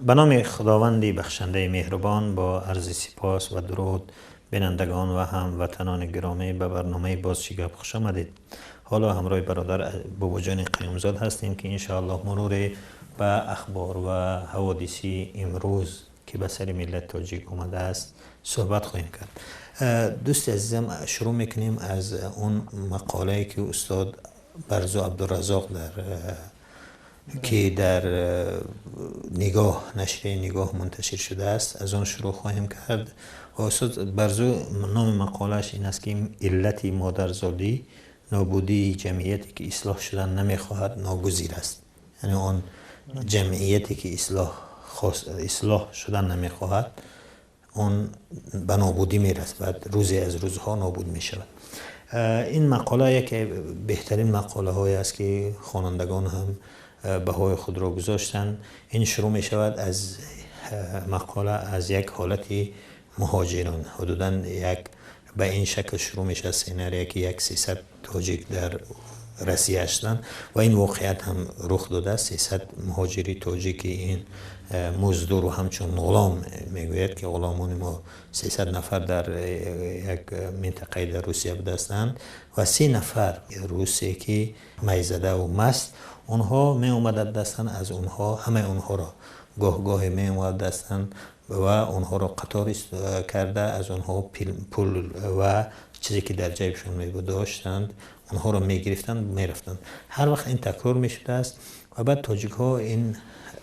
Ба номи Худованди бахшандаи меҳрубон, бо арзи сипос ва дуруд, бинандагон ва ҳамватанони гиромӣ, ба барномаи «Боз чӣ гап» хуш омадед. Ҳоло ҳамроҳи бародар Бобоҷон Қаюмзод ҳастем, ки иншооллоҳ муруре ба ахбор ва ҳаводиси имрӯз, ки ба сари миллати тоҷик омадааст, суҳбат хоҳем кард. Дӯсти азизам, шурӯъ мекунем аз он мақолае, ки устод Барзу Абдураззоқ дар Нигоҳ, нашрияи Нигоҳ мунташир шудааст, аз он шурӯъ хоҳем кард. Ва устод Барзу номи мақолааш ин аст, ки иллати модарзодӣ нобудии ҷамъияте, ки ислоҳ шудан намехоҳад, ногузир аст. Яъне он ҷамъияте, ки ислоҳ шудан намехоҳад, он ба нобудӣ мерасад, рӯзе аз рӯзҳо нобуд мешавад. Ин мақола яке беҳтарин мақолаҳое аст, ки хонандагон ҳам баҳои худро гузоштанд. Ин шурӯъ мешавад аз мақола аз як ҳолати муҳоҷирон. Ҳудудан як ба ин шакл шурӯъ мешавад сценария, ки як 300 тоҷик дар Россия ҳастанд ва ин воқеият ҳам рух додааст. 300 муҳоҷири тоҷики ин муздур ва ҳамчун ғулом мегӯяд, ки ғуломони мо 300 нафар дар як минтақаи дар Русия будастанд ва 3 нафар русе, ки майзада ва маст, онҳо меомадастанд, аз онҳо ҳамаи онҳоро гоҳ-гоҳе меомадастанд ва онҳоро қатор карда, аз онҳо пул ва чизе, ки дар ҷайбшон мебуд, доштанд, онҳоро мегирифтанд, мерафтанд. Ҳар вақт ин такрор мешудааст ва баъд тоҷикҳо ин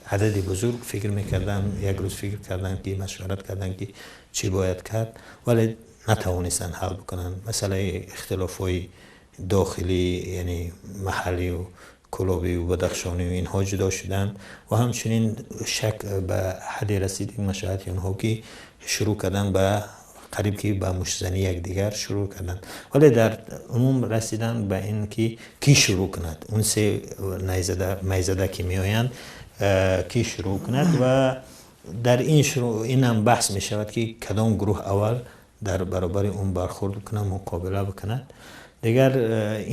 адади бузург фикр мекарданд, як рӯз фикр карданд, ки машварат карданд, ки чӣ бояд кард, вале натавонистанд ҳал бикунанд. Масъалаи ихтилофҳои дохилӣ, яъне маҳаллӣ ва кулобӣ ва бадахшонӣ ва инҳо ҷудо шуданд ва ҳамчунин шак ба ҳадде расид ин машварати онҳо, ки шурӯъ карданд ба қариб ки ба муштзанӣ якдигар шурӯъ карданд. Вале дар умум расиданд ба ин, ки кӣ шурӯъ кунад, он се найзада, майзада, ки меоянд, кӣ шурӯъ кунад. Ва дар ин шурӯъ инам баҳс мешавад, ки кадом гурӯҳ аввал дар баробари он бархӯрд кунад, муқобила бикунад. Дигар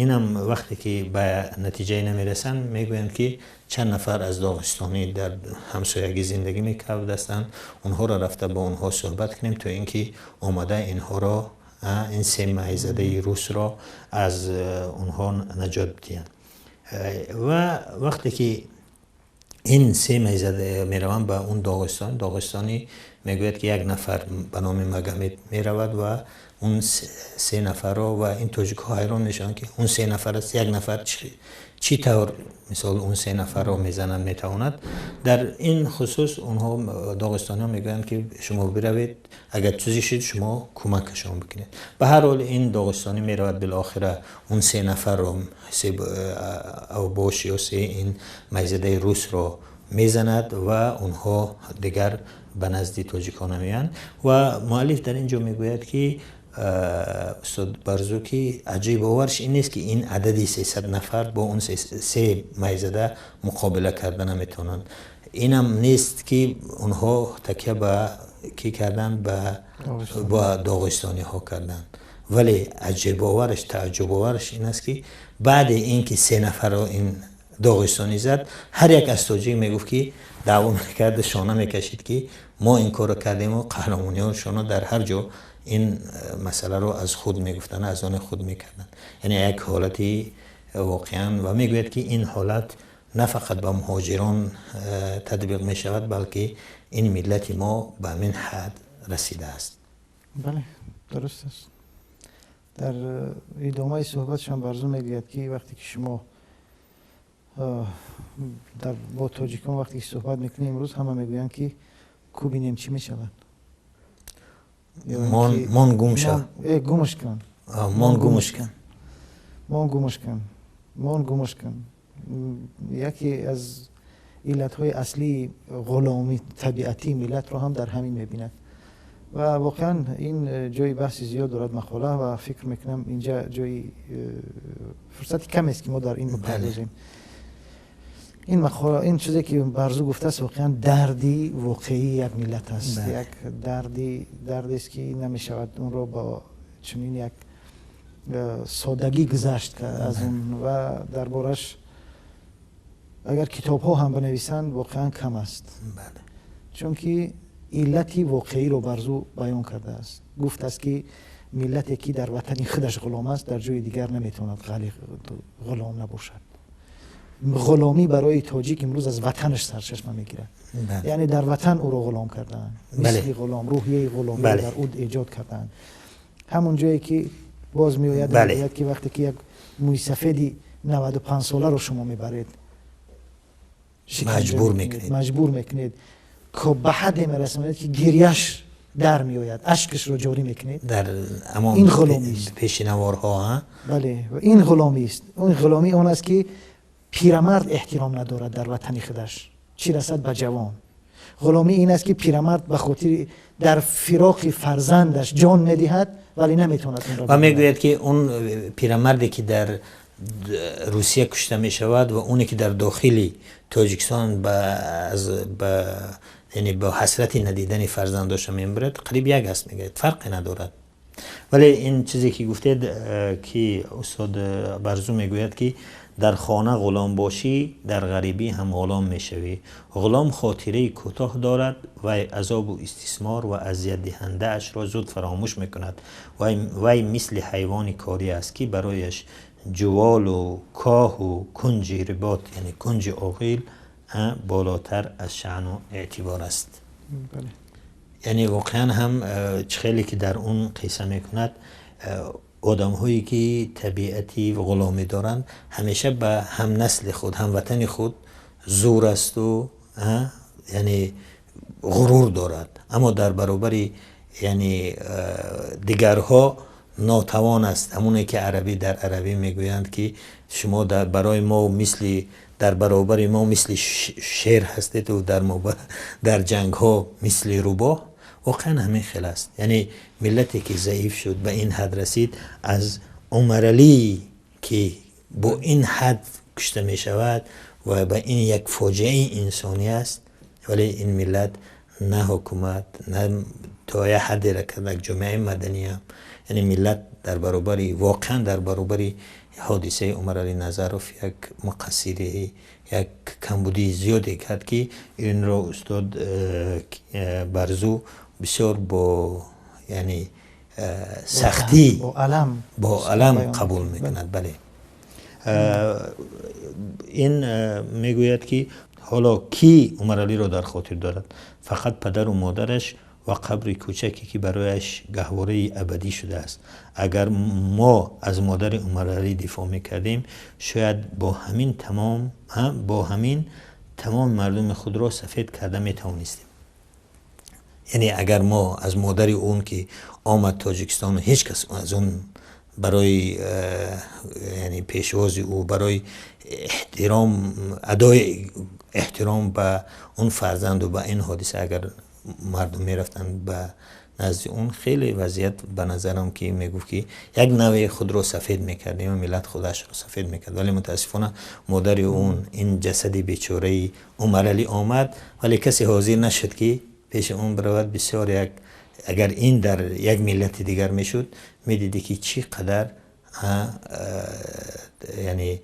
инам вақте ки ба натиҷае намерасанд, мегӯянд, ки чанд нафар аз доғистонӣ дар ҳамсоягӣ зиндагӣ мекардастанд, онҳоро рафта бо онҳо суҳбат кунем, то ин ки омада инҳоро, ин се майзадаи русро аз онҳо наҷот диҳанд. Ва вақте ки ин се майзада мераванд ба он Доғистон, доғистонӣ мегӯяд, ки як нафар ба номи Магомед меравад ва он се нафарро, ва ин тоҷикҳо ҳайрон мешаванд, ки он се нафар аст, як нафар чӣ тавр, мисол, он се нафарро мезанад метавонад. Дар ин хусус онҳо, доғистониҳо, мегӯянд, ки шумо биравед, агар чизе шуд, шумо кӯмакашон бикунед. Ба ҳар ҳол ин доғистонӣ меравад, билохира он се нафарро, се авбош ё се ин майзадаи русро мезанад ва онҳо дигар ба назди тоҷикҳо намеоянд. Ва муаллиф дар ин ҷо мегӯяд, ки устод Барзу, ки аҷибоварш ин нест, ки ин адади 300 нафар бо он се майзада муқобила карда наметавонанд. Инам нест, ки онҳо такя ба кӣ карданд, ба доғистониҳо карданд. Вале аҷибоварш, тааҷҷубоварш ин аст, ки баъди ин ки се нафарро ин доғистонӣ зад, ҳар як аз тоҷик мегуфт, ки даъво мекард, шона мекашид, ки мо ин корро кардему қаҳрамониҳошонро дар ҳар ҷо ин масъаларо аз худ мегуфтанд, аз они худ мекарданд. Яъне як ҳолати воқеан, ва мегӯяд, ки ин ҳолат на фақат ба муҳоҷирон татбиқ мешавад, балки ин миллати мо ба ҳамин ҳад расидааст. Бале, дуруст аст. Дар идомаи суҳбатшон Барзу мегӯяд, ки вақте ки шумо бо тоҷикон вақте ки суҳбат мекунем, имрӯз ҳама мегӯянд, ки ку бинем, чӣ мешавад. Мон гум шав. Гумш кун. Мон гумш кун. Мон гумш кун, мон гумш кун. Яке аз иллатҳои аслии ғуломии табиатии миллатро ҳам дар ҳамин мебинад. Ва воқеан ин ҷои баҳси зиёд дорад мақола ва фикр мекунам, инҷа ҷои фурсати камест, ки мо дар ин бипардозем. Ин мақола, ин чизе, ки Барзу гуфтааст, воқеан дарди воқеии як миллат аст, як дардест, ки намешавад онро бо чунин як содагӣ гузашт аз он ва дар бораш агар китобҳо ҳам бинависанд, воқеан кам аст. Чунки иллати воқеиро Барзу баён кардааст. Гуфтааст, ки миллате ки дар ватани худаш ғулом аст, дар ҷои дигар наметавонад ғулом набошад. Ғуломӣ барои тоҷик имрӯз аз ватанаш сарчашма мегирад. Яъне дар ватан ӯро ғулом кардаанд, мисли ғулом, рӯҳияи ғуломиро дар ӯ эҷод кардаанд. Ҳамон ҷое ки боз меояд, мегӯяд, ки вақте ки як мӯйсафеди 95 соларо шумо мебаред, маҷбур мекунед, маҷбур мекунед, ба ҳадде мерасонед, ки гиряш дар меояд, ашкашро ҷорӣ мекунед. Дар ин ғуломист. Пеши наворҳо. Бале, ин ғуломист. Он ғуломӣ он аст, ки пирамард эҳтиром надорад дар ватани худаш, чӣ расад ба ҷавон. Ғуломӣ ин аст, ки пирамард ба хотири дар фироқи фарзандаш ҷон медиҳад, вале наметавонад онро. Ва мегӯяд, ки он пирамарде ки дар Русия кушта мешавад ва оне ки дар дохили Тоҷикистон яъне бо ҳасрати надидани фарзандоша мемирад, қариб як аст, мегӯяд, фарқе надорад. Вале ин чизе ки гуфтед, ки устод Барзу мегӯяд, ки дар хона ғулом бошӣ, дар ғарибӣ ҳам ғулом мешавӣ. Ғулом хотираи кӯтоҳ дорад, вай азобу истисмор ва азиятдиҳандаашро зуд фаромӯш мекунад. Вай мисли ҳайвони корӣ аст, ки барояш ҷуволу коҳу кунҷи рибот, яъне кунҷи оғил, болотар аз шаъну эътибор аст. Яъне воқеан ҳам чӣ хеле ки дар он қисса мекунад, одамҳое ки табиати ғуломӣ доранд, ҳамеша ба ҳамнасли худ, ҳамватани худ зур асту, яъне ғурур дорад, аммо дар баробари яъне дигарҳо нотавон аст. Ҳамоне ки арабӣ дар арабӣ мегӯянд, ки шумо барои мо мисли дар баробари мо мисли шер ҳастеду дар ҷангҳо мисли рӯбоҳ. Воқеан ҳамин хел аст. Яъне миллате ки заиф шуд, ба ин ҳад расид, аз Умаралӣ ки бо ин ҳад кушта мешавад ва ба ин як фоҷиаи инсонӣ аст, вале ин миллат на ҳукумат, на то як ҳаддеро кард, як ҷомеаи маданиям, яъне миллат дар баробари воқеан дар баробари ҳодисаи Умаралӣ Назаров як муқассирӣ, як камбудии зиёде кард, ки инро устод Барзу бисёр бо яъне сахтӣ, бо алам қабул мекунад. Бале, ин мегӯяд, ки ҳоло кӣ Умаралиро дар хотир дорад? Фақат падару модараш ва қабри кӯчаке, ки барояш гаҳвораи абадӣ шудааст. Агар мо аз модари Умаралӣ дифоъ мекардем, шояд бо ҳамин тамом мардуми худро сафед карда метавонистем. Яъне агар мо аз модари он ки омад Тоҷикистон, ҳеҷ кас аз он барои яъне пешвози ӯ, барои эҳтиром, адои эҳтиром ба он фарзанду ба ин ҳодиса, агар мардум мерафтанд ба назди он, хеле вазъият ба назарам ки мегуфт, ки як навъе худро сафед мекардем ва миллат худашро сафед мекард. Вале мутаассифона модари он ин ҷасади бечораи Умаралӣ омад, вале касе ҳозир нашуд, ки пеши он биравад. Бисёр як агар ин дар як миллати дигар мешуд, медидӣ, ки чӣ қадар, яъне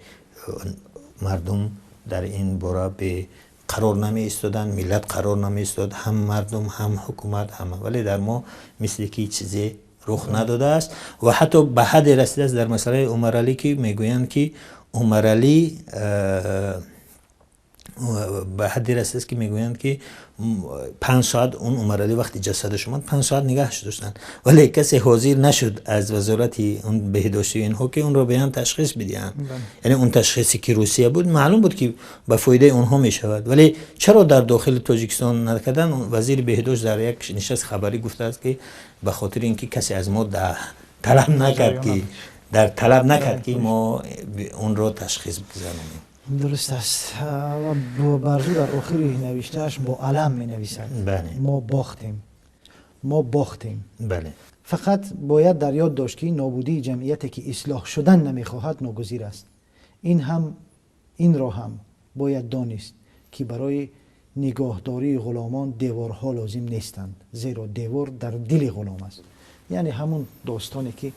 мардум дар ин бора беқарор намеистоданд, миллат қарор намеистод, ҳам мардум, ҳам ҳукумат, ҳама. Вале дар мо мисли ки чизе рух надодааст ва ҳатто ба ҳадде расидааст дар масъалаи Умаралӣ, ки мегӯянд, ки Умаралӣ ба ҳадде расидааст, ки мегӯянд, ки 5 соат он Умаралӣ, вақти ҷасадаш омад, 5 соат нигаҳш доштанд, вале касе ҳозир нашуд аз вазорати он беҳдоштии инҳо, ки онро беҳам ташхис бидиҳанд. Яъне он ташхисе ки Русия буд, маълум буд, ки ба фоидаи онҳо мешавад, вале чаро дар дохили Тоҷикистон накарданд? Вазири беҳдошт дар як нишасти хабарӣ гуфтааст, ки ба хотири ин ки касе аз мо талаб накард, ки дар талаб накард, ки мо онро ташхис бигзаронем. Дуруст аст. Барзу дар охири навиштааш бо алам менависад: мо бохтем, мо бохтем. Фақат бояд дар ёд дошт, ки нобудии ҷамъияте, ки ислоҳ шудан намехоҳад, ногузир аст. Ин ҳам, инро ҳам бояд донист, ки барои нигоҳдории ғуломон деворҳо лозим нестанд, зеро девор дар дили ғулом аст. Яъне ҳамун достоне, ки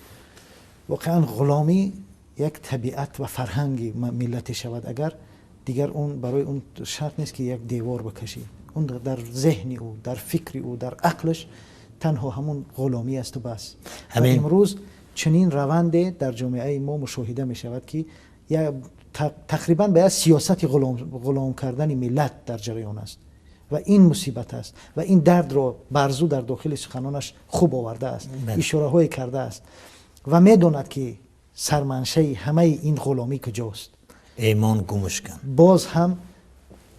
воқеан ғуломӣ як табиат ва фарҳанги миллате шавад агар, дигар он барои он шарт нест, ки як девор бикашӣ. Он дар зеҳни ӯ, дар фикри ӯ, дар ақлаш танҳо ҳамон ғуломӣ аст ва бас. Ва имрӯз чунин раванде дар ҷомеаи мо мушоҳида мешавад, ки тақрибан ба як сиёсати ғулом кардани миллат дар ҷараён аст ва ин мусибат аст ва ин дардро Барзу дар дохили суханонаш хуб овардааст, ишораҳое кардааст ва медонад, ки сарманшаи ҳамаи ин ғуломӣ куҷост. Имон гумш кун. Боз ҳам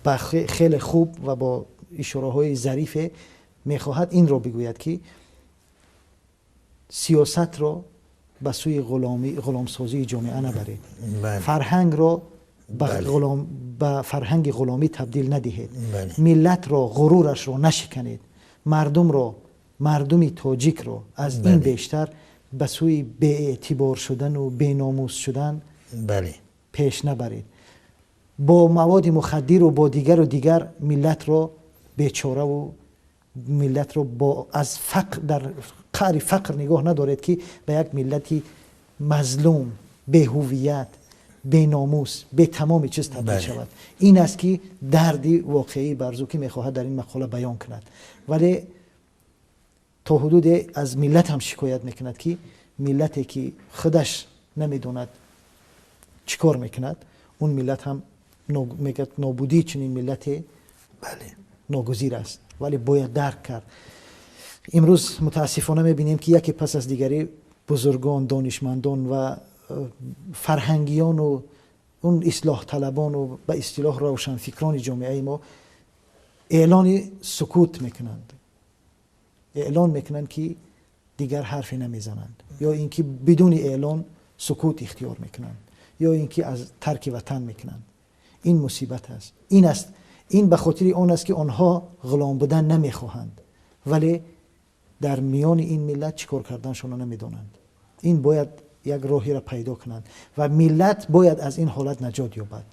ба хеле хуб ва бо ишораҳои зарифе мехоҳад инро бигӯяд, ки сиёсатро ба сӯи ғуломсозии ҷомеа набаред, фарҳангро ба фарҳанги ғуломӣ табдил надиҳед, миллатро, ғурурашро нашиканед, мардумро, мардуми тоҷикро аз ин бештар ба сӯи беэътибор шудан ва беномус шудан пеш набаред, бо маводи мухаддиру бо дигару дигар миллатро бечораву миллатро бо аз фақр дар қаъри фақр нигоҳ надоред, ки ба як миллати мазлум, беҳувият, беномус, бетамоми чиз табдил шавад. Ин аст, ки дарди воқеии Барзу, ки мехоҳад дар ин мақола баён кунад, вале то ҳудуде аз миллат ҳам шикоят мекунад, ки миллате, ки худаш намедонад чӣ кор мекунад, он миллат ҳам мегӯяд, нобудии чунин миллате ногузир аст, вале бояд дарк кард. Имрӯз мутаассифона мебинем, ки яке пас аз дигаре бузургон, донишмандон ва фарҳангиёну он ислоҳталабону ба истилоҳ равшанфикрони ҷомеаи мо эълони сукут мекунанд, эълон мекунанд, ки дигар ҳарфе намезананд, ё ин ки бидуни эълон сукут ихтиёр мекунанд, ё ин ки аз тарки ватан мекунанд. Ин мусибат аст. Ин аст, ин ба хотири он аст, ки онҳо ғулом будан намехоҳанд, вале дар миёни ин миллат чӣ кор карданашонро намедонанд. Ин бояд як роҳеро пайдо кунанд ва миллат бояд аз ин ҳолат наҷот ёбад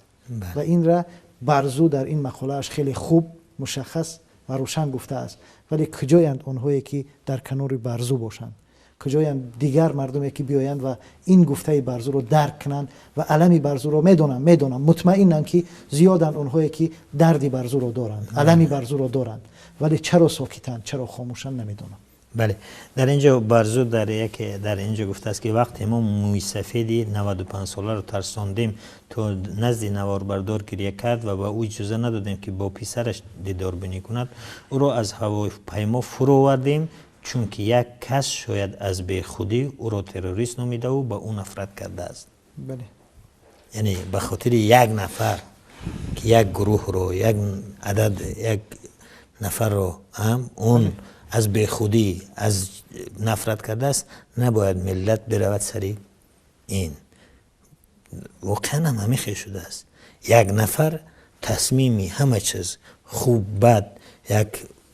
ва инра Барзу дар ин мақолааш хеле хуб, мушаххас ва рӯшан гуфтааст. Вале куҷоянд онҳое, ки дар канори Барзу бошанд? Куҷоянд дигар мардуме, ки биёянд ва ин гуфтаи Барзуро дарк кунанд ва алами Барзуро медонам, медонам, мутмаинам, ки зиёданд онҳое, ки дарди Барзуро доранд, алами Барзуро доранд, вале чаро сокитанд, чаро хомӯшанд, намедонам. Бале, дар инҷо Барзу дар яке дар инҷо гуфтааст, ки вақте мо мӯйсафеди 95 соларо тарсондем, то назди наворбардор гиря кард ва ба ӯ иҷоза надодем, ки бо писараш дидорбинӣ кунад, ӯро аз ҳавопаймо фуровардем, чунки як кас шояд аз бехудӣ ӯро террорист номидаву ба ӯ нафрат кардааст. Яъне ба хотири як нафар, ки як гурӯҳро, як адад, як нафарро ҳам он аз бехудӣ аз нафрат кардааст, набояд миллат биравад сари ин. Воқеан ҳам ҳамин хел шудааст: як нафар тасмими ҳама чиз, хуб, бад, як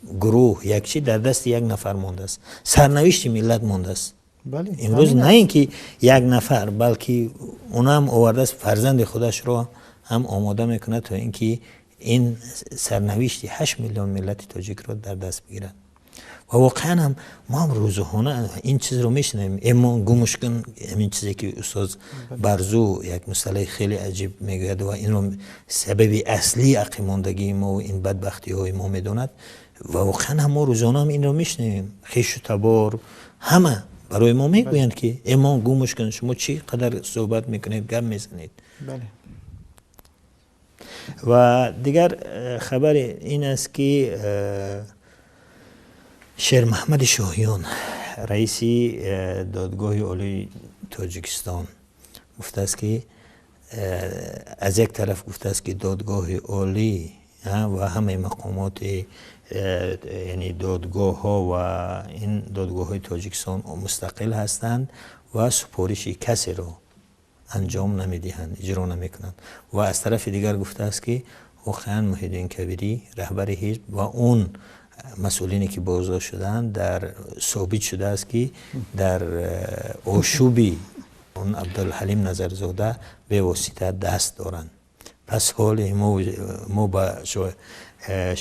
гурӯҳ, як чи дар дасти як нафар мондааст, сарнавишти миллат мондааст. Имрӯз на ин ки як нафар, балки онам овардааст, фарзанди худашро ҳам омода мекунад, то ин ки ин сарнавишти 8 миллион миллати тоҷикро дар даст бигирад. Ва воқеан ҳам мо ҳам рӯзона ин чизро мешунавем: эмон гумш кун. Ҳамин чизе, ки устоз Барзу як масъалаи хеле аҷиб мегӯяд ва инро сабаби аслии ақибмондагии мо ва ин бадбахтиҳои мо медонад. Ва воқеан ҳам мо рӯзона ҳам инро мешунавем, хешу табор ҳама барои мо мегӯянд, ки эмон гумш кун, шумо чӣ қадар суҳбат мекунед, гап мезанед. Ва дигар хабари ин аст, ки Шермаҳмади Шоҳиён, раиси Додгоҳи Олии Тоҷикистон, гуфтааст, ки аз як тараф гуфтааст, ки Додгоҳи Олӣ ва ҳамаи мақомоти, яъне додгоҳҳо ва ин додгоҳҳои Тоҷикистон мустақил ҳастанд ва супориши касеро анҷом намедиҳанд, иҷро намекунанд, ва аз тарафи дигар гуфтааст, ки воқеан Муҳиддин Кабирӣ, раҳбари ҳизб, ва он масъулине, ки боздошт шудаанд, дар собит шудааст, ки дар ошӯби он Абдулҳалим Назарзода бевосита даст доранд. Пас ҳоли мо ба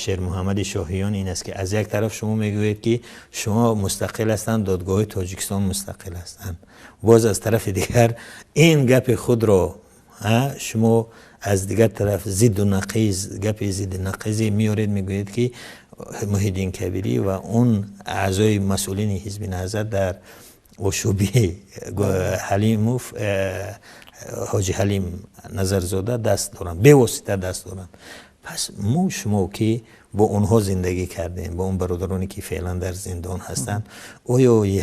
Шермуҳаммади Шоҳиён ин аст, ки аз як тараф шумо мегӯед, ки шумо мустақил ҳастанд, додгоҳҳои Тоҷикистон мустақил ҳастанд, боз аз тарафи дигар ин гапи худро Шумо аз дигар тараф зидду нақиз, гапи зидди нақизе меоред, мегӯед ки Муҳиддин Кабирӣ ва он аъзои масъулини Ҳизби Наҳзат дар ошӯби Ҳалимов, Ҳоҷи Ҳалим Назарзода даст доранд, бевосита даст доранд. Пас мо шумо ки бо онҳо зиндагӣ кардем, бо он бародароне ки феълан дар зиндон ҳастанд, оё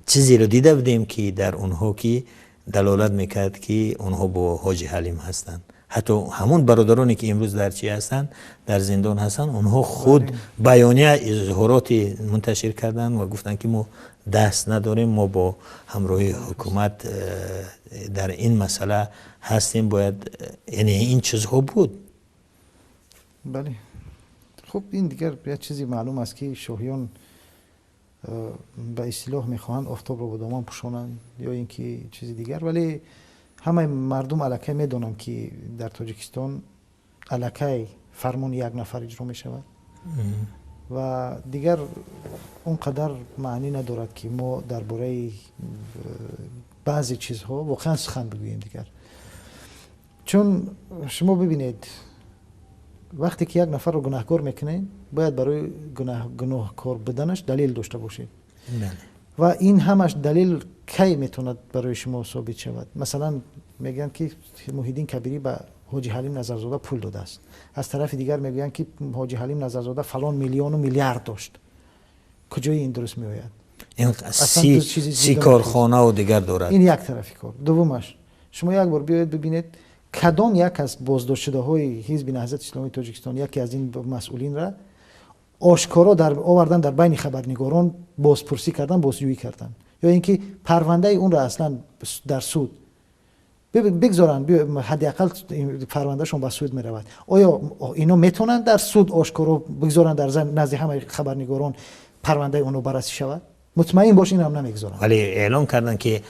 чизеро дида будем ки дар онҳо ки далолат мекард ки онҳо бо Ҳоҷи Ҳалим ҳастанд? Ҳатто ҳамон бародароне ки имрӯз дар чӣ ҳастанд, дар зиндон ҳастанд, онҳо худ баёния, изҳороти мунташир карданд ва гуфтанд ки мо даст надорем, мо бо ҳамроҳии ҳукумат дар ин масъала ҳастем. Бояд, яъне ин чизҳо буд. Бале, хуб, ин дигар як чизи маълум аст ки шоҳиён ба истилоҳ мехоҳанд офтобро бо доман пӯшонанд ё ин ки чизи дигар, вале ҳамаи мардум аллакай медонанд, ки дар Тоҷикистон аллакай фармони як нафар иҷро мешавад ва дигар он қадар маънӣ надорад, ки мо дар бораи баъзе чизҳо воқеан сухан бигӯем дигар. Чун шумо бибинед, вақте ки як нафарро гунаҳкор мекунед, бояд барои гуноҳкор буданаш далел дошта бошед. Ва ин ҳамаш далел кай метавонад барои шумо собит шавад? Масалан, мегӯянд, ки Муҳиддин Кабирӣ ба Ҳоҷи Ҳалим Назарзода пул додааст, аз тарафи дигар мегӯянд, ки Ҳоҷи Ҳалим Назарзода фалон миллиону миллиард дошт. Куҷои ин дуруст меояд? Си корхонаву дигар дорад. Ин як тарафи кор. Дуввумаш, шумо як бор биёед бибинед, кадом як аз боздоштшудаҳои Ҳизби Наҳзати Исломии Тоҷикистон, яке аз ин масъулинра ошкоро овардан, дар байни хабарнигорон бозпурсӣ кардан, бозҷӯӣ кардан, ё ин ки парвандаи онро аслан дар суд бигзоранд, ҳадди ақал парвандашон ба суд меравад. Оё ино метавонанд дар суд ошкоро бигзоранд, дар назди ҳамаи хабарнигорон парвандаи онҳо баррасӣ шавад? Мутмаин бош, инам намегузоранд. Вале эълон карданд, ки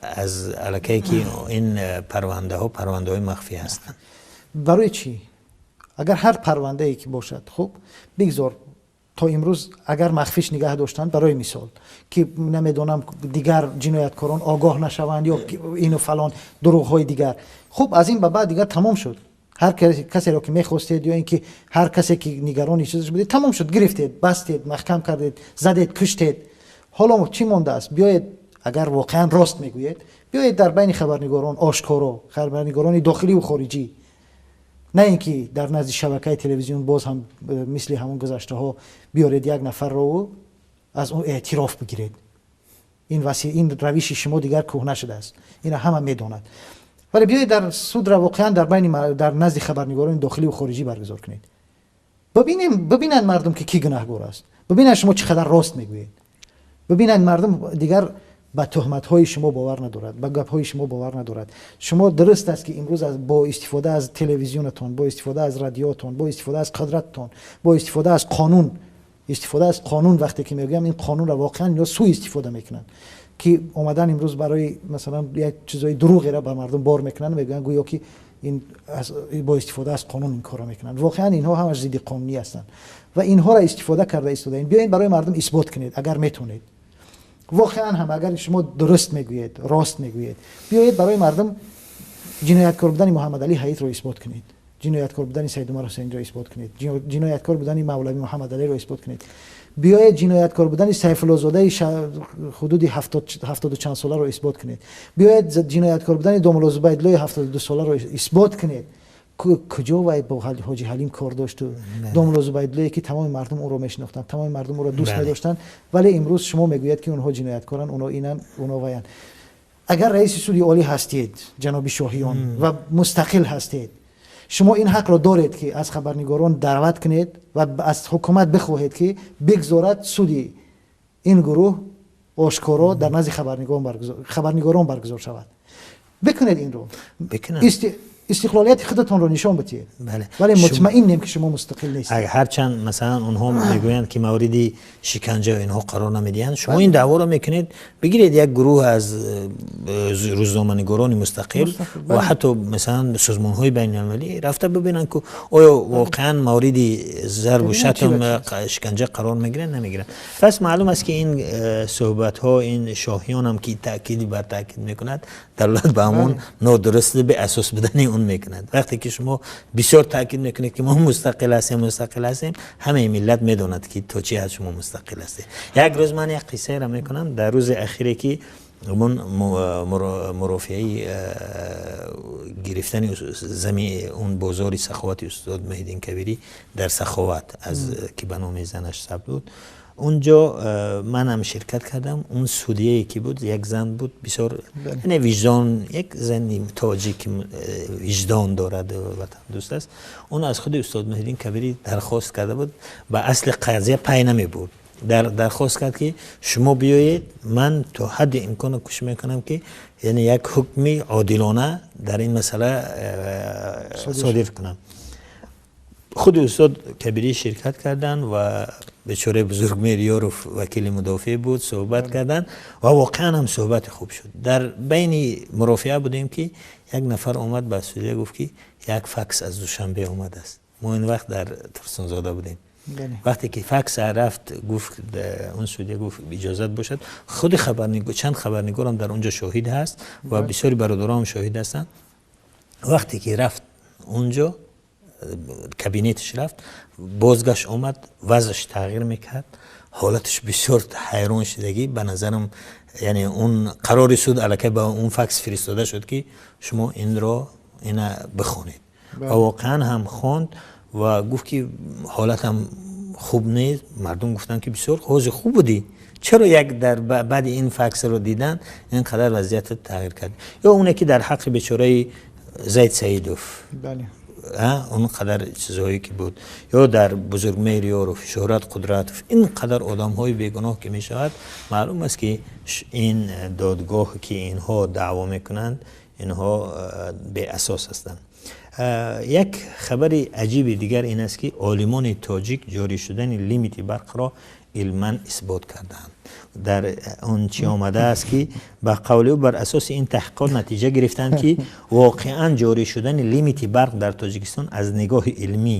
аз аллакае ки ин парвандаҳо парвандаҳои махфӣ ҳастанд. Барои чӣ? Агар ҳар парвандае ки бошад, хуб, бигзор то имрӯз агар махфиш нигаҳ доштанд, барои мисол, ки намедонам, дигар ҷинояткорон огоҳ нашаванд ё ину фалон дурӯғҳои дигар. Хуб, аз ин ба баъд дигар тамом шуд. Ҳар касеро ки мехостед ё ин ки ҳар касе ки нигарони чизаш будед, тамом шуд, гирифтед, бастед, маҳкам кардед, задед, куштед. Ҳоло чӣ мондааст? Биёед, агар воқеан рост мегӯед, биёед дар байни хабарнигорон ошкоро, хабарнигорони дохиливу хориҷӣ, на ин ки дар назди шабакаи телевизион, боз ҳам мисли ҳамон гузаштаҳо биёред як нафарро, аз он эътироф бигиред. Ин равиши шумо дигар кӯҳна шудааст, ина ҳама медонад. Вале биёед дар судра воқеан дар назди хабарнигорони дохиливу хориҷӣ баргузор кунед, бибинем, бибинанд мардум, ки кӣ гунаҳгор аст, бибинанд шумо чӣ қадар рост мегӯед, бибинанд мардум дигар ба туҳматҳои шумо бовар надорад, ба гапҳои шумо бовар надорад. Шумо дуруст аст, ки имрӯз бо истифода аз телевизионатон, бо истифода аз радиотон, бо истифода аз қудрататон, бо истифода аз қонун, истифода аз қонун, вақте ки мегӯям, ин қонунро воқеан ино сӯ истифода мекунанд, ки омадан имрӯз барои масалан як чизои дурӯғеро ба мардум бор мекунанд, мегӯянд гӯё ки ин бо истифода аз қонун ин корро мекунанд. Воқеан инҳо ҳамаш зидди қонунӣ ҳастанд ва инҳоро истифода карда истодаем. Биёед барои мардум исбот кунед, агар метавонед. Воқеан ҳам агар шумо дуруст мегӯед, рост мегӯед, биёед барои мардум ҷинояткор будани Муҳаммадалӣ Ҳаитро исбот кунед, ҷинояткор будани Саидумар Ҳусайниро исбот кунед, ҷинояткор будани мавлави Муҳаммадалиро исбот кунед. Биёед ҷинояткор будани Сайфуллозодаи ҳудуди ҳафтоду чанд соларо исбот кунед. Биёед ҷинояткор будани домулло Зубайдуллои 72 соларо исбот кунед. Куҷо вай бо Ҳоҷи Ҳалим кор дошту? Домулло Зубайдуллое, ки тамоми мардум ӯро мешинохтанд, тамоми мардум ӯро дӯст медоштанд, вале имрӯз шумо мегӯяд, ки онҳо ҷинояткоранд, онҳо инанд, онҳо ваянд. Агар раиси суди олӣ ҳастед, ҷаноби Шоҳиён, ва мустақил ҳастед, шумо ин ҳақро доред, ки аз хабарнигорон даъват кунед ва аз ҳукумат бихоҳед, ки бигзорад суди ин гурӯҳ ошкоро дар назди хабарнигорон баргузор шавад. Бикунед инро. Истиқлолияти худатонро нишон бидиҳед, вале мутмаинем, ки шумо мустақил нестед. Ҳарчанд, масалан, онҳо мегӯянд, ки мавриди шиканҷа инҳо қарор намедиҳанд, шумо ин даъворо мекунед. Бигиред як гурӯҳ аз рӯзноманигорони мустақил ва ҳатто, масалан, созмонҳои байналмилалӣ рафта бибинанд, ки оё воқеан мавриди зарбу шатм, шиканҷа қарор мегиранд, намегиранд. Пас маълум аст, ки ин суҳбатҳо, ин шоҳиёнам, ки таъкид бар таъкид мекунад, далолат ба ҳамон нодуруст, беасос будани он мекунад. Вақте ки шумо бисёр таъкид мекунед, ки мо мустақил ҳастем, мустақил ҳастем, ҳамаи миллат медонад, ки то чӣ ҳад шумо мустақил ҳастед. Як рӯз ман як қиссаеро мекунам. Дар рӯзи ахире, ки ҳамон мурофиаи гирифтани зами он бозори Саховати устод Муҳиддин Кабирӣ дар Саховат, аз ки ба номи занаш сабт буд, унҷо манам ширкат кардам. Он судияе ки буд, як зан буд, бисёр, яъне виҷдон, як зани тоҷик, ки виҷдон дорад, ватандӯст аст. Он аз худи устод Муҳиддин Кабирӣ дархост карда буд, ба асли қазия пай намебурд, дархост кард, ки шумо биёед, ман то ҳадди имкон кӯшиш мекунам, ки яъне як ҳукми одилона дар ин масъала содир кунам. Худи устод Кабирӣ ширкат карданд ва бечораи Бузургмеҳр Ёров вакили мудофеъ буд. Суҳбат карданд ва воқеан ҳам суҳбати хуб шуд. Дар байни мурофиа будем, ки як нафар омад, ба судия гуфт, ки як факс аз Душанбе омадааст. Мо ин вақт дар Турсунзода будем. Вақте ки факс рафт, гуфт, он судия гуфт, иҷозат бошад, худи хабарнигор, чанд хабарнигорам дар онҷо шоҳид ҳаст ва бисёри бародарам шоҳид ҳастанд. Вақте ки рафт онҷо, кабинеташ рафт, бозгашт омад, вазъаш тағйир мекард, ҳолаташ бисёр ҳайрон шудагӣ. Ба назарам, яъне он қарори суд аллакай ба он факс фиристода шуд, ки шумо инро ина бихонед. Ва воқеан ҳам хонд ва гуфт, ки ҳолатам хуб нест. Мардум гуфтанд, ки бисёр ҳозир хуб будӣ, чаро як дар баъди ин факсро дидан ин қадар вазъиятат тағйир кард? Ё оне ки дар ҳаққи бечораи Зайд Саидов он қадар чизҳое ки буд, ё дар Бузургмеҳр Ёров, Шӯҳрат Қудратов, ин қадар одамҳои бегуноҳ ки мешавад, маълум аст, ки ин додгоҳ, ки инҳо даъво мекунанд, инҳо беасос ҳастанд. Як хабари аҷиби дигар ин аст, ки олимони тоҷик ҷорӣ шудани лимити барқро илман исбот кардаанд. Дар он чӣ омадааст, ки ба қавли ӯ, бар асоси ин таҳқиқот натиҷа гирифтанд, ки воқеан ҷорӣ шудани лимити барқ дар Тоҷикистон аз нигоҳи илмӣ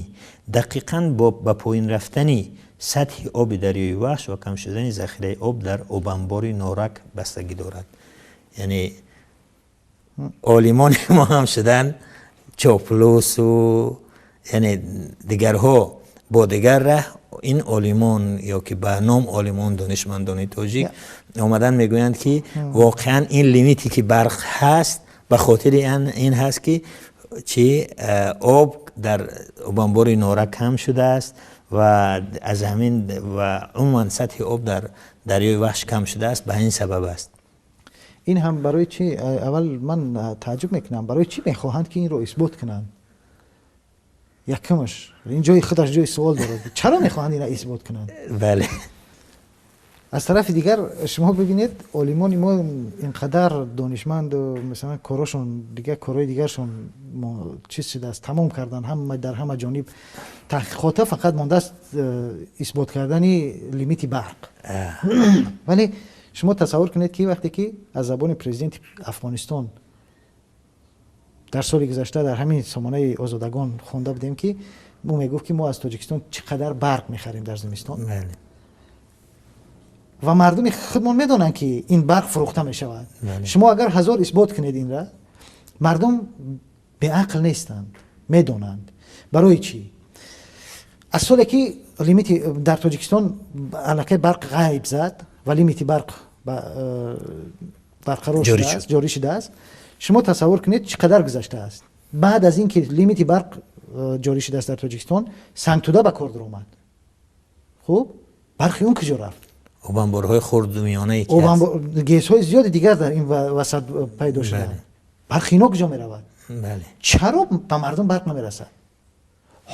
дақиқан ба поин рафтани сатҳи оби дарёи Вахш ва кам шудани захираи об дар обанбори Норак бастагӣ дорад. Яъне олимони мо ҳам шуданд чоплусу, яъне дигарҳо бо дигар раҳ. Ин олимон ё ки ба ном олимон, донишмандони тоҷик омадан мегӯянд, ки воқеан ин лимите ки барқ ҳаст, ба хотири ин ҳаст, ки чи об дар обанбори Норак кам шудааст ва аз ҳамин ва умуман сатҳи об дар дарёи Вахш кам шудааст, ба ин сабаб аст. Ин ҳам барои чӣ? Аввал ман тааҷҷуб мекунам, барои чӣ мехоҳанд, ки инро исбот кунанд? Якумаш, ин ҷои худаш ҷои суол дорад, чаро мехоҳанд ина исбот кунанд? Аз тарафи дигар, шумо бибинед, олимони мо инқадар донишманду, масалан, корошон дигар, корҳои дигаршон чиз шудааст, тамом кардан, ҳама дар ҳама ҷониб таҳқиқота, фақат мондааст исбот кардани лимити барқ. Вале шумо тасаввур кунед, ки вақте ки аз забони президенти Афғонистон дар соли гузашта дар ҳамин сомонаи Озодагон хонда будем, ки ӯ мегуфт, ки мо аз Тоҷикистон чӣ қадар барқ мехарем дар зимистон ва мардуми худмон медонанд, ки ин барқ фурӯхта мешавад. Шумо агар ҳазор исбот кунед инра, мардум беақл нестанд, медонанд. Барои чӣ? Аз соле ки лимити дар Тоҷикистон аллакай барқ ғайб зад ва лимити барқ барқарор ҷорӣ шудааст, шумо тасаввур кунед, чӣ қадар гузаштааст. Баъд аз ин ки лимити барқ ҷорӣ шудааст дар Тоҷикистон, Сангтуда ба кор даромад. Хуб, барқи он куҷо рафт? Обанборҳои хурду миёнае. ГЭСҳои зиёди дигар дар ин васат пайдо шуданд. Барқи ино куҷо меравад? Чаро ба мардум барқ намерасад?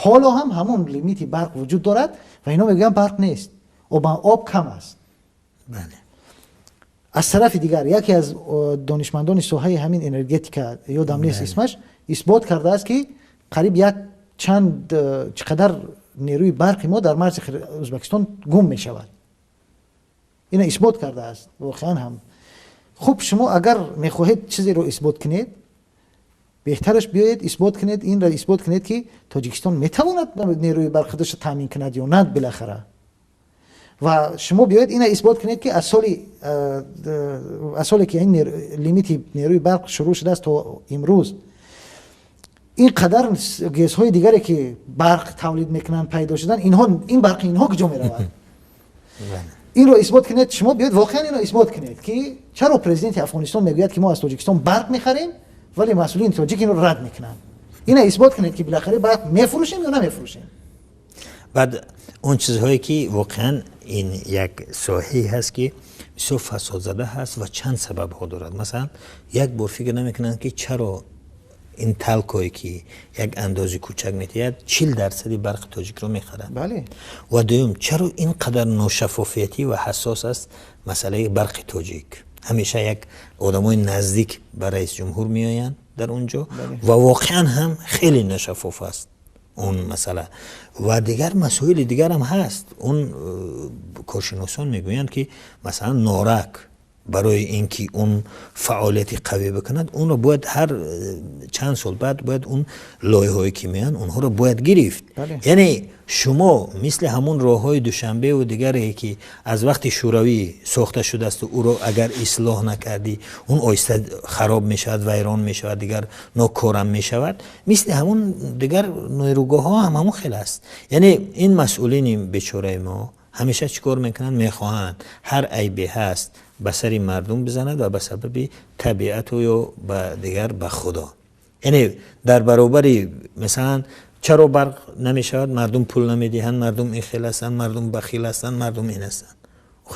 Ҳоло ҳам ҳамон лимити барқ вуҷуд дорад ва ино мегӯянд, барқ нест, об кам аст. Аз тарафи дигар, яке аз донишмандони соҳаи ҳамин энергетика, ёдам нест исмаш, исбот кардааст, ки қариб як чанд чӣ қадар нерӯи барқи мо дар марзи Ӯзбекистон гум мешавад. Ина исбот кардааст воқеан ҳам. Хуб, шумо агар мехоҳед чизеро исбот кунед, беҳтараш биёед исбот кунед, инро исбот кунед, ки Тоҷикистон метавонад нерӯи барқ худашро таъмин кунад ё на билахара. Ва шумо биёед ина исбот кунед, ки аз соле ки ин лимити нерӯи барқ шурӯъ шудааст то имрӯз ин қадар ГЭСҳои дигаре, ки барқ тавлид мекунанд, пайдо шуданд, инҳо ин барқи инҳо куҷо меравад? Инро исбот кунед. Шумо биёед воқеан инро исбот кунед, ки чаро президенти Афғонистон мегӯяд, ки мо аз Тоҷикистон барқ мехарем, вале масъулини тоҷик инро рад мекунанд. Ина исбот кунед, ки билахара барқ мефурӯшем ё намефурӯшем. Баъд он чизҳое, ки воқеан ин як соҳае ҳаст, ки бисёр фасодзада ҳаст ва чанд сабабҳо дорад. Масалан, як бор фикр намекунанд, ки чаро ин ТАЛКОе, ки як андози кӯчак метиҳад, 40 дарсади барқи тоҷикро мехарад. Ва дуюм, чаро ин қадар ношаффофиятӣ ва ҳассос аст масъалаи барқи тоҷик? Ҳамеша як одамои наздик ба раис ҷумҳур меоянд дар он ҷо ва воқеан ҳам хеле ношаффоф аст он масъала. Ва дигар масоили дигарам ҳаст. Он коршиносон мегӯянд, ки масалан Норак барои ин ки он фаъолияти қавӣ бикунад, онро бояд ҳар чанд сол баъд бояд он лоиҳое, ки меоянд, онҳоро бояд гирифт. Яъне шумо мисли ҳамон роҳҳои Душанбеву дигаре, ки аз вақти Шӯравӣ сохта шудааст, ӯро агар ислоҳ накардӣ, он оҳиста хароб мешавад, вайрон мешавад, дигар нокорам мешавад. Мисли ҳамон дигар нерӯгоҳҳо ҳам ҳамон хел аст. Яъне ин масъулини бечораи мо ҳамеша чӣ кор мекунанд? Мехоҳанд ҳар айбе ҳаст, ба сари мардум бизанад ва ба сабаби табиату ё ба дигар ба Худо. Яъне дар баробари масалан чаро барқ намешавад? Мардум пул намедиҳанд, мардум ин хел ҳастанд, мардум бахил ҳастанд, мардум ин ҳастанд.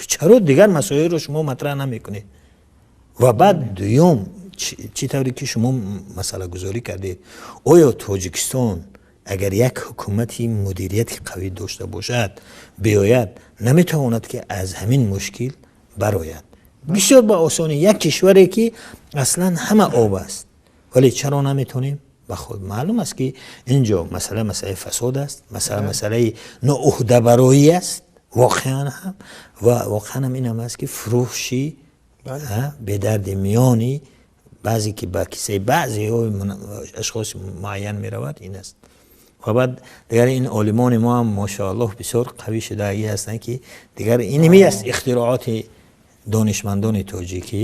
Чаро дигар масоилро шумо матраҳ намекунед? Ва баъд дуюм, чӣ тавре ки шумо масъалагузорӣ кардед, оё Тоҷикистон агар як ҳукумати мудирияти қавӣ дошта бошад, биёяд, наметавонад, ки аз ҳамин мушкил барояд бисёр ба осонӣ? Як кишваре, ки аслан ҳама об аст, вале чаро наметонем ба худ? Маълум аст, ки ин ҷо масъала масъалаи фасод аст, масъала масъалаи ноуҳдабароӣ аст воқеан ҳам. Ва воқеан ҳам инам аст, ки фурӯши бедарди миёни баъзе, ки ба кисаи баъзеҳои ашхоси муайян меравад, ин аст. Ва баъд дигар ин олимони мо ҳам, мошоаллоҳ, бисёр қавӣ шудагӣ ҳастанд, ки дигар иними аст ихтироъоти донишмандони тоҷикӣ.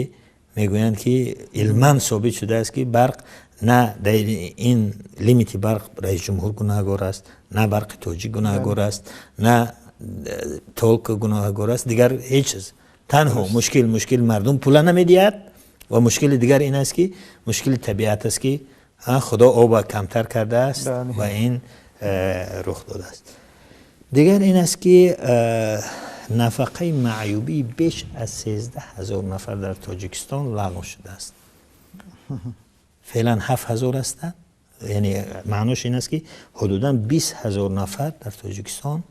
Мегӯянд, ки илман собит шудааст, ки барқ на дар ин лимити барқ раисҷумҳур гунаҳгор аст, на барқи тоҷик гунаҳгор аст, на ТАЛКО гунаҳгор аст, дигар ҳеҷ чиз. Танҳо мушкил мардум пула намедиҳад ва мушкили дигар ин аст, ки мушкили табиат аст, ки Худо оба камтар кардааст ва ин рух додааст. Дигар ин аст, ки нафақаи маъюбии беш аз 13 000 нафар дар Тоҷикистон лағв шудааст. Феълан 7000 ҳастанд. Яъне маънош ин аст, ки ҳудудан 20 000 нафар дар Тоҷикистон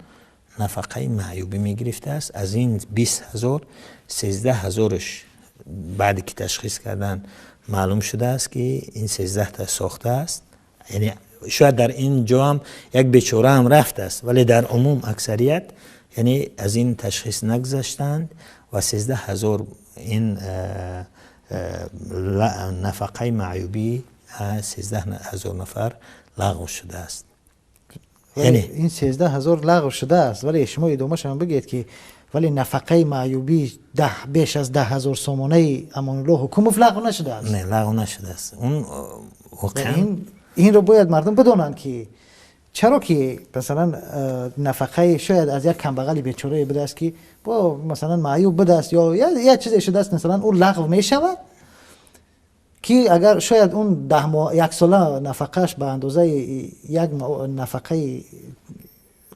нафақаи маъюбӣ мегирифтааст. Аз ин 20 000, 13 000-ш баъде ки ташхис кардан, маълум шудааст, ки ин 13та сохтааст. Яъне шояд дар ин ҷо ҳам як бечора ҳам рафтааст, вале дар умум аксарият, яъне аз ин ташхис нагузаштанд ва 13 000 ин нафақаи маъюбӣ 13 000 нафар лағв шудааст. Ин 13 000 лағв шудааст, вале шумо идомашам бигӯед, ки вале нафақаи маъюбӣ беш аз 10 000 сомонаи Амонулло Ҳукумов лағв нашудааст. Не, лағв нашудааст он воқеан. Инро бояд мардум бидонанд, ки чаро ки масалан нафақаи шояд аз як камбағали бечорае будааст, ки бо масалан маъюб будааст ё як чизе шудааст, масалан ӯ лағв мешавад, ки агар шояд он яксола нафақааш ба андозаи як нафақаи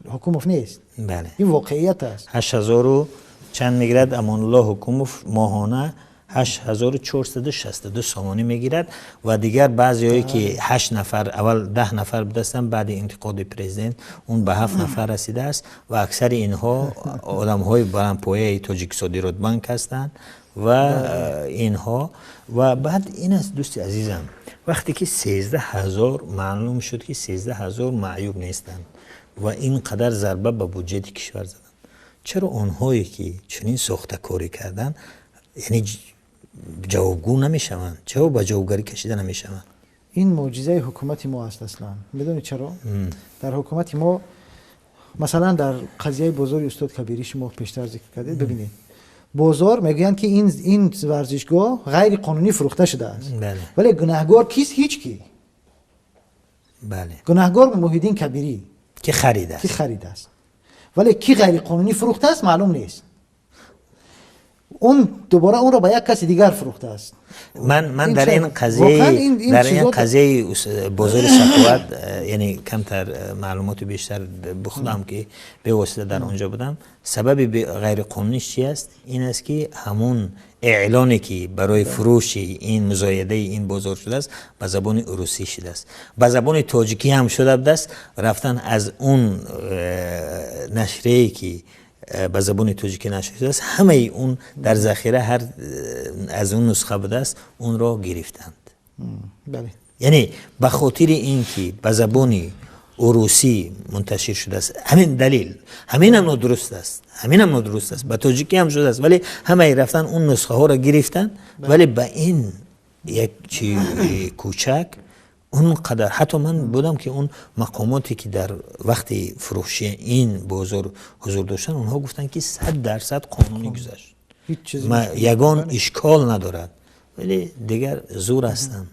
Ҳукумов нест. Бале. Ин воқеият аст. 8000-у чанд мегирад Амонулло Ҳукумов моҳона, 8462 сомонӣ мегирад. Ва дигар баъзеҳое, ки ҳашт нафар, аввал 10 нафар будастанд, баъди интиқоди президент он ба ҳафт нафар расидааст. Ва аксари инҳо одамҳои баландпояи Тоҷиксодиротбанк ҳастанд ва инҳо. Ва баъд ин аст, дӯсти азизам. Вақте ки 13 000 маълум шуд, ки 13 000 маъюб нестанд ва ин қадар зарба ба буҷети кишвар заданд, чаро онҳое ки чунин сохтакорӣ карданд, яъне ҷавобгӯ намешаванд? Чаро ба ҷавобгарӣ кашида намешаванд? Ин мӯъҷизаи ҳукумати мо аст аслан. Медонед чаро? Дар ҳукумати мо, масалан, дар қазияи бозори Устод Кабирӣ, шумо пештар зикр кардед, бибинед, бозор мегӯянд, ки ин варзишгоҳ ғайриқонунӣ фурӯхта шудааст, вале гунаҳгор кист? Ҳеҷ ки. Гунаҳгор Муҳиддин Кабирӣ, ки харидааст. Ки харидааст, вале ки ғайриқонунӣ фурӯхтааст, маълум нест. Он дубора онро ба як каси дигар фурӯхтааст. Ман дар ин қазия, дар ин қазияи бозори Саховат, яъне камтар маълумоти бештар бихудам, ки бевосита дар онҷо будам. Сабаби ғайриқонуниш чи аст? Ин аст, ки ҳамун эълоне, ки барои фурӯши ин, музоядаи ин бозор шудааст, ба забони русӣ шудааст. Ба забони тоҷикӣ ҳам шуда будааст. Рафтан аз он нашрие, ки ба забони тоҷикӣ нашр шудааст, ҳамаи он дар захира ҳар аз он нусха будааст, онро гирифтанд. Яъне ба хотири ин ки ба забони урусӣ мунташир шудааст, ҳамин далел. Ҳаминам нодуруст аст, ҳаминам нодуруст аст. Ба тоҷикӣ ҳам шудааст, вале ҳамаи рафтан он нусхаҳоро гирифтанд. Вале ба ин як чи кӯчак он қадар, ҳатто ман будам, ки он мақомоте, ки дар вақти фурӯши ин бозор ҳузур доштанд, онҳо гуфтанд, ки 100% қонунӣ гузашт, ягон ишкол надорад. Вале дигар зур ҳастам.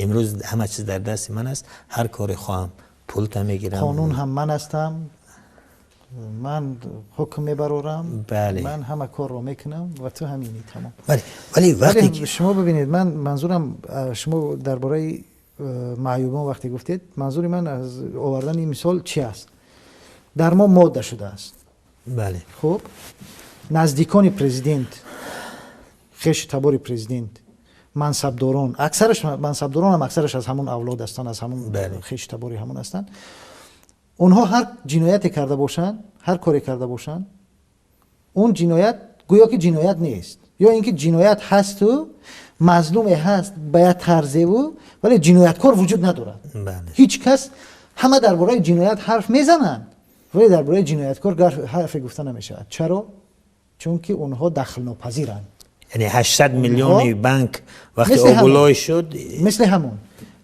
Имрӯз ҳама чиз дар дасти ман аст, ҳар коре хоҳам, пулта мегирам. Қонун ҳам ман ҳастам, ман ҳукм мебарорам, ман ҳама корро мекунам ва ту ҳамини, тамом. Вале вақте шумо бибинед, ман манзурам, шумо дар бораи маъюбон вақте гуфтед, манзури ман аз овардани ин мисол чи аст? Дар мо модда шудааст. Хуб, наздикони президент, хеши табори президент, мансабдорон, аксараш мансабдоронам, аксараш аз ҳамон авлод ҳастанд, аз ҳамон хеши табори ҳамон ҳастанд. Онҳо ҳар ҷинояте карда бошанд, ҳар коре карда бошанд, он ҷиноят гӯё ки ҷиноят нест, ё ин ки ҷиноят ҳасту мазлуме ҳаст ба як тарзеву, вале ҷинояткор вуҷуд надорад. Ҳеҷ кас. Ҳама дар бораи ҷиноят ҳарф мезананд, вале дар бораи ҷинояткор ҳарфе гуфта намешавад. Чаро? Чунки онҳо дахлнопазиранд. Яъне 800 миллиони банк вақте обулой шуд. Мисли ҳамон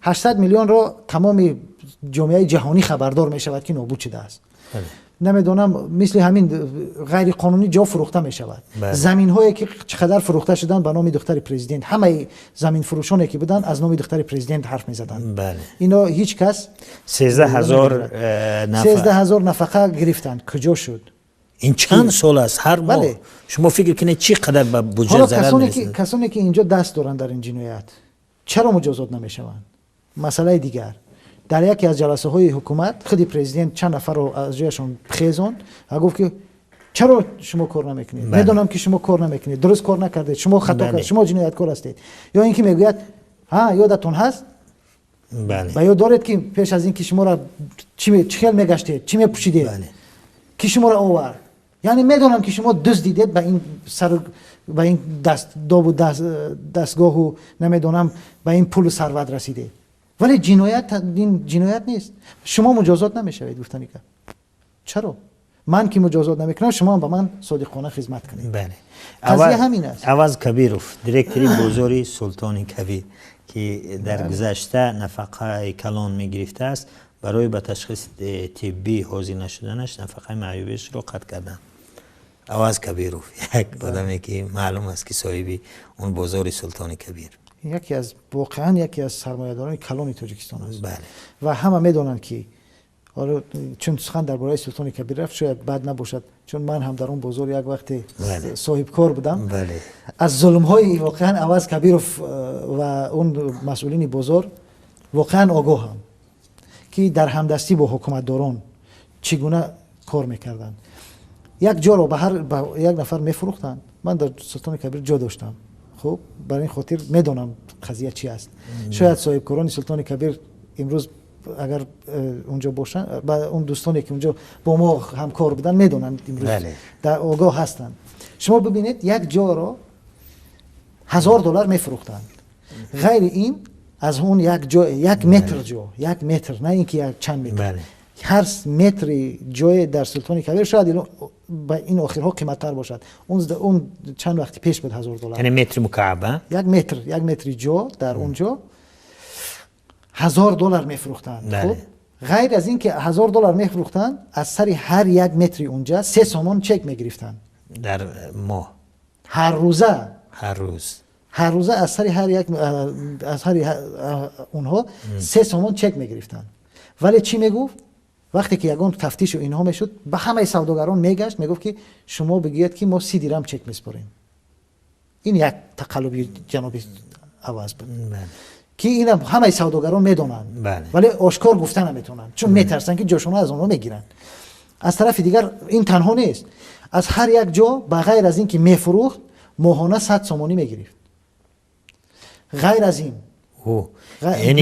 800 миллионро тамоми ҷомеаи ҷаҳонӣ хабардор мешавад, ки нобуд шудааст. Намедонам, мисли ҳамин ғайриқонунӣ ҷо фурӯхта мешавад, заминҳое ки чӣ қадар фурӯхта шуданд ба номи духтари президент, ҳамаи заминфурӯшоне ки буданд, аз номи духтари президент ҳарф мезаданд. Ино ҳеҷ кас. 13 000. 13 000 нафақа гирифтанд, куҷо шуд? Ин чанд сол аст, ҳар моҳ шумо фикр кунед, чӣ қадар ба буҷет зарар. Касоне ки инҷо даст доранд дар ин ҷиноят, чаро муҷозот намешаванд? Масъалаи дигар, дар яке аз ҷаласаҳои ҳукумат худи президент чанд нафарро аз ҷояшон хезонд ва гуфт, ки чаро шумо кор намекунед? Медонам, ки шумо кор намекунед, дуруст кор накардед, шумо хато кард, шумо ҷинояткор ҳастед. Ё ин ки мегӯяд: ҳа, ёдатон ҳаст, ба ёд доред, ки пеш аз ин ки шуморо чӣ хел мегаштед, чӣ мепӯшидед, ки шуморо овард? Яъне медонам, ки шумо дуздидед, ба ин сар, ба ин дастдобу дастгоҳу, намедонам, ба ин пулу сарват расидед, вале ҷиноят ин ҷиноят нест, шумо муҷозот намешавед. Гуфтани гап, чаро ман ки муҷозот намекунам, шумо ба ман содиқона хизмат кунед? Қазия ҳамин аст. Аваз Кабиров, директори бозори Султони Кабир, ки дар гузашта нафақаи калон мегирифтааст, барои ба ташхиси тиббӣ ҳозир нашуданаш нафақаи маъюбиашро қатъ карданд. Аваз Кабиров, як одаме, ки маълум аст, ки соҳиби он бозори Султони Кабир. Яке аз, воқеан, яке аз сармоядорони калони Тоҷикистон аст ва ҳама медонанд, ки ҳоло чун сухан дар бораи Султони Кабир рафт, шояд бад набошад, чун ман ҳам дар он бозор як вақте соҳибкор будам, аз зулмҳои воқеан Аваз Кабиров ва он масъулини бозор воқеан огоҳам, ки дар ҳамдастӣ бо ҳукуматдорон чӣ гуна кор мекарданд. Як ҷоро ба ҳар ба як нафар мефурӯхтанд. Ман дар Султони Кабир ҷо доштам, хуб, бар ин хотир медонам қазия чи аст. Шояд соҳибкорони Султони Кабир имрӯз агар унҷо бошанд, ба он дӯстоне, ки унҷо бо мо ҳамкор буданд, медонанд, имрӯз дар огоҳ ҳастанд. Шумо бибинед, як ҷоро 1000 доллар мефурӯхтанд. Ғайри ин Аз он як ҷо, як метр ҷо, як метр, на ин ки як чанд метр, ҳар метри ҷое дар Султони Кабир шояд ба ин охирҳо қиматтар бошад. Он чанд вақти пеш буд $1000. Яъне метри мукааб, як метр, як метри ҷо дар он ҷо $1000 мефурӯхтанд. Хуб, ғайр аз ин ки $1000 мефурӯхтанд, аз сари ҳар як метри онҷа 3 сомон чек мегирифтанд. Дар моҳ? Ҳар рӯза. Ҳар рӯз. Ҳар рӯза аз сари ҳар як, аз ҳар онҳо 3 сомон чек мегирифтанд. Вале чӣ мегуфт? Вақте ки ягон тафтишу инҳо мешуд, ба ҳамаи савдогарон мегашт, мегуфт ки шумо бигӯед ки мо 30 дирам чек меспорем. Ин як тақаллуби ҷаноби Аваз буд, ки инам ҳамаи савдогарон медонанд, вале ошкор гуфта наметавонанд, чун метарсанд ки ҷошонро аз онҳо мегиранд. Аз тарафи дигар ин танҳо нест, аз ҳар як ҷо ба ғайр аз ин ки мефурӯхт, моҳона 100 сомонӣ мегирифт. Ғайр аз ин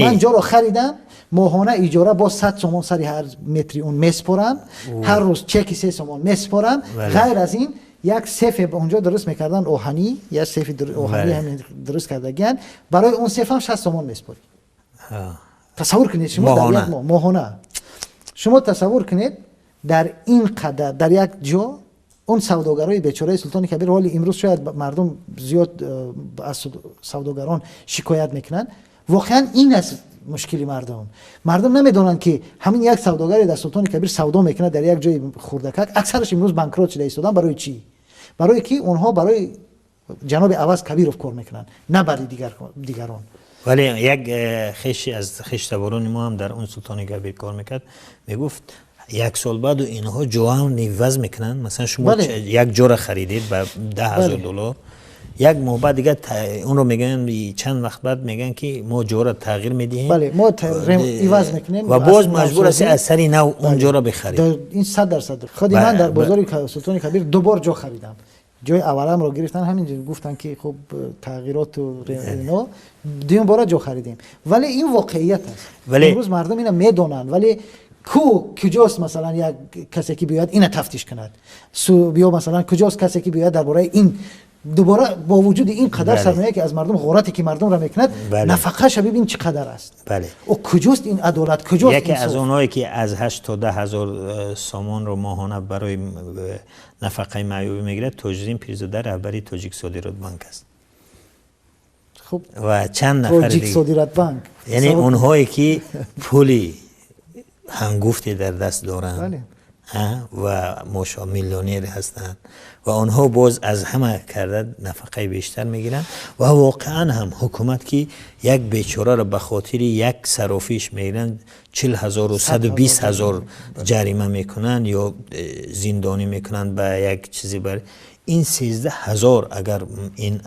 ман ҷоро харидам, моҳона иҷора боз 100 сомон сари ҳар метри он меспорам, ҳар рӯз чеки 3 сомон меспорам. Ғайр аз ин як сефе онҷо дуруст мекарданд, оҳанӣ, як сефи оҳанӣ ҳамин дуруст кардагиянд, барои он сеф ҳам 60 сомон меспорӣ. Тасаввур кунед шумо дар як моҳ моҳона, шумо тасаввур кунед дар ин қадар дар як ҷо он савдогарои бечораи Султони Кабир, ҳоли имрӯз шояд мардум зиёд аз савдогарон шикоят мекунанд, воқеан ин аст мушкили мардум. Мардум намедонанд ки ҳамин як савдогаре дар Султони Кабир савдо мекунад дар як ҷои хурдакак, аксараш имрӯз банкрот шуда истоданд. Барои чӣ? Барои ки онҳо барои ҷаноби Аваз Кабиров кор мекунанд, на барои дигарон. Вале як хеши аз хештаборони мо ҳам дар он Султони Кабир кор мекард, мегуфт як сол баъду инҳо ҷоам иваз мекунанд. Масалан шумо як ҷора харидед ба $10,000, як моҳ баъд дигар онро мегӯянд, чанд вақт баъд мегӯянд ки мо ҷоро тағйир медиҳем, бале, мо иваз мекунем ва боз маҷбур ҳастӣ аз сари нав он ҷоро бихарӣ. Ин 100%. Худи ман дар бозори Султони Кабир 2 бор ҷо харидам. Ҷои авваламро гирифтан, ҳамин гуфтанд ки хуб тағйироту ино, дуюм бора ҷо харидем. Вале ин воқеият аст. Имрӯз мардум ина медонанд, вале ку куҷост масалан як касе ки биёяд ина тафтиш кунад? Биё масалан куҷост касе ки биёяд дар бораи ин дубора бо вуҷуди ин қадар сармоя ки аз мардум ғорате ки мардумро мекунад, нафақаша бибин чӣ қадар аст. О куҷост ин адолат, куҷост яке аз онҳое ки аз 8 то 10 ҳазор сомонро моҳона барои нафақаи маъюбӣ мегирад, Тоҷиддин Пирзода раҳбари Тоҷик Содиротбанк аст. Хуб, ва чанд нафар Тоҷик Содиротбанк, яъне онҳое ки пули ҳангуфте дар даст доранд ва миллионер ҳастанд ва онҳо боз аз ҳама карда нафақаи бештар мегиранд. Ва воқеан ҳам ҳукумат ки як бечораро ба хотири як сарофиш мегиранд 40,000 120,000 ҷарима мекунанд ё зиндонӣ мекунанд ба як чизе бар ин 13,000, агар ин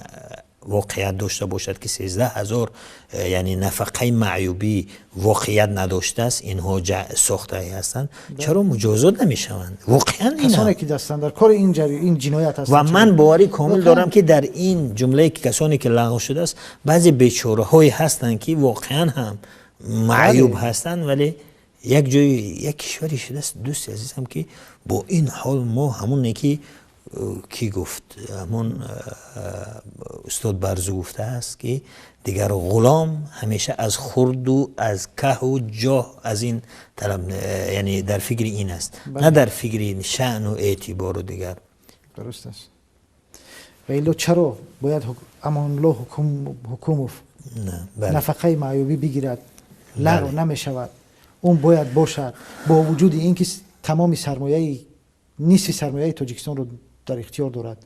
воқеият дошта бошад ки 13,000 яъне нафақаи маъюбӣ воқеият надоштааст, инҳо сохтаи ҳастанд, чаро муҷозот намешаванд? Воқеан касоне ки дастанд дар кори ин ҷиноят ҳастанд. Ва ман боварӣ комил дорам ки дар ин ҷумлае ки касоне ки лағв шудааст, баъзе бечораҳое ҳастанд ки воқеан ҳам маъюб ҳастанд, вале як ҷои як кишваре шудааст, дӯсти азизам, ки бо ин ҳол мо ҳамоне ки ки гуфт, ҳамон устод Барзу гуфтааст ки дигар ғулом ҳамеша аз хурду аз каҳу ҷоҳ аз ин талаб, яъне дар фикри ин аст, на дар фикри шаъну эътибору дигар. Дуруст аст. Ва илло чаро бояд Амонулло Ҳукумов нафақаи маъюбӣ бигирад? Лағв намешавад, он бояд бошад, бо вуҷуди ин ки тамоми сармояи, нисфи сармояи Тоҷикистонро дар ихтиёр дорад,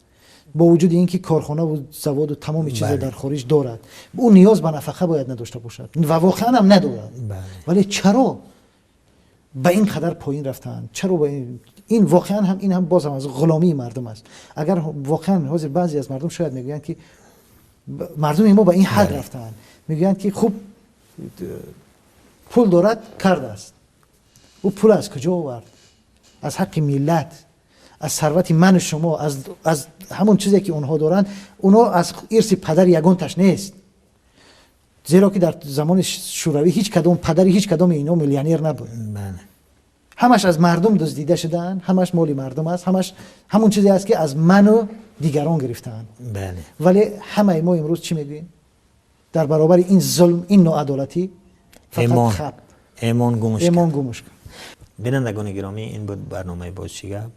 бо вуҷуди ин ки корхонаву заводу тамоми чизро дар хориҷ дорад, ӯ ниёз ба нафақа бояд надошта бошад ва воқеан ҳам надорад. Вале чаро ба ин қадар поин рафтаанд? Чаро ба ин воқеан ҳам ин ҳам боз ҳам аз ғуломии мардум аст. Агар воқеан ҳозир баъзе аз мардум шояд мегӯянд ки мардуми мо ба ин ҳад рафтаанд, мегӯянд ки хуб пул дорад, кардааст, ӯ пул аз куҷо овард? Аз ҳаққи миллат, аз сарвати ману шумо, аз ҳамон чизе ки онҳо доранд, онҳо аз ирси падари ягонташ нест, зеро ки дар замони шӯравӣ ҳеҷ кадом падари ҳеҷ кадоми инҳо миллионер набуд. Ҳамаш аз мардум дуздида шудаанд, ҳамаш моли мардум аст, ҳамаш ҳамон чизе аст ки аз ману дигарон гирифтаанд. Вале ҳамаи мо имрӯз чӣ мегӯем? Дар баробари ин зулм, ин ноадолатӣ фақат хап. Эмон гумш. Эмон гумш. Бинандагони гиромӣ, ин буд барномаи «Боз чӣ гап».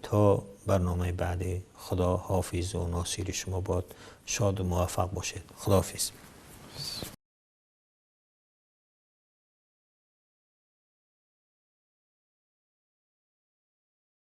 То барномаи баъдӣ Худо ҳофизу носири шумо бод, шоду муваффақ бошед. Худоҳофиз.